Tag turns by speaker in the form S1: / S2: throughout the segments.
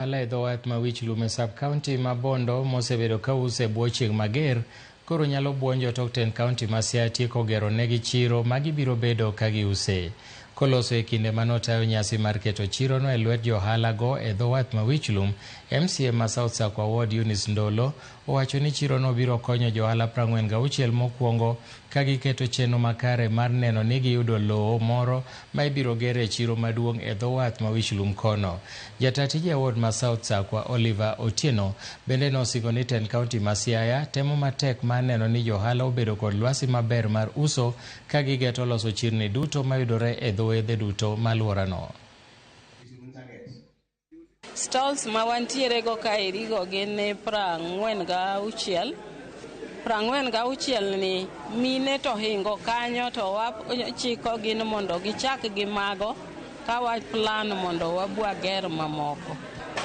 S1: Ohala e dho wath ma Wich Lum e sub-county ma Bondo mosebedo ka uso e bwo chieng' mager koro nyalo buonjo tok tend kaunti ma Siaya tieko gero negi chiro ma gibiro bedo ka giuse. Koloso e kinde manotayo nyasi mar keto chirono e lwet johala go e dho wath ma Wich Lum, MCA ma South Sakwa Ward Eunice Ndolo owacho ni chirono biro konyo johala 46 mokwongo ka giketo chenro makare mar neno ni giyudo lowo moro ma ibiro gere chiro maduong' e dho wath ma Wich Lum kono. Jata tije e ward ma South Sakwa Oliver Otieno bende nosingo ni tend kaunti ma Siaya temo matek mar neno ni johala obedo kod lwasi maber mar uso ka gigeto loso chirni duto mayudore e dho wedhe duto ma alworano.
S2: Stalls ma wantiere go kaeri go gin 46. 46 ni mine to hingo kanyo to wachiko gin mondo gichak gi mago ka wa plan mondo wabwa ger mamoko.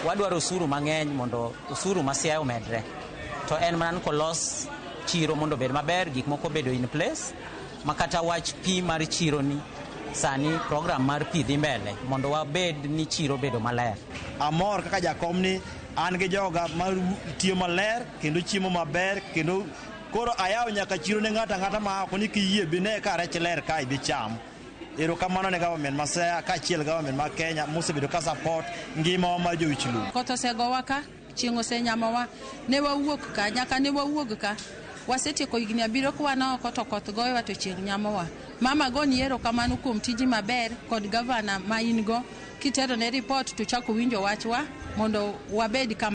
S3: Wadwaro osuru mang'eny mondo osuru ma Siaya omedre. To en mana ni kolos chiro mondo obed maber, gik moko obedo in place, ma kata wach pi mar chiro ni sani program mar pi dhi mbele mondo wabed ni chiro bedo maler.
S4: Amor kaka jakom ni an gi joga ma tiyo maler kendo chiemo maber kendo koro ayawo nyaka chiro ne ng'ato ang'ata ma oko ni kiyie bine ka rech ler ka ibi cham. Erokamano ne government ma Siaya kaachiel government ma Kenya mosebedo ka support ngimawa mar jo Wich Lum.
S5: Koth osegowa ka, chieng' osenyamowa, ne wawuok ka, nyaka ne wawuog ka. Wasetieko higni 7 ka wan oko to koth goyowa to chieng' nyamowa. Mama goni erokamano kuom tiji maber kod gavana ma in go kitero ne report to chako winjo wachwa mondo wabed kama.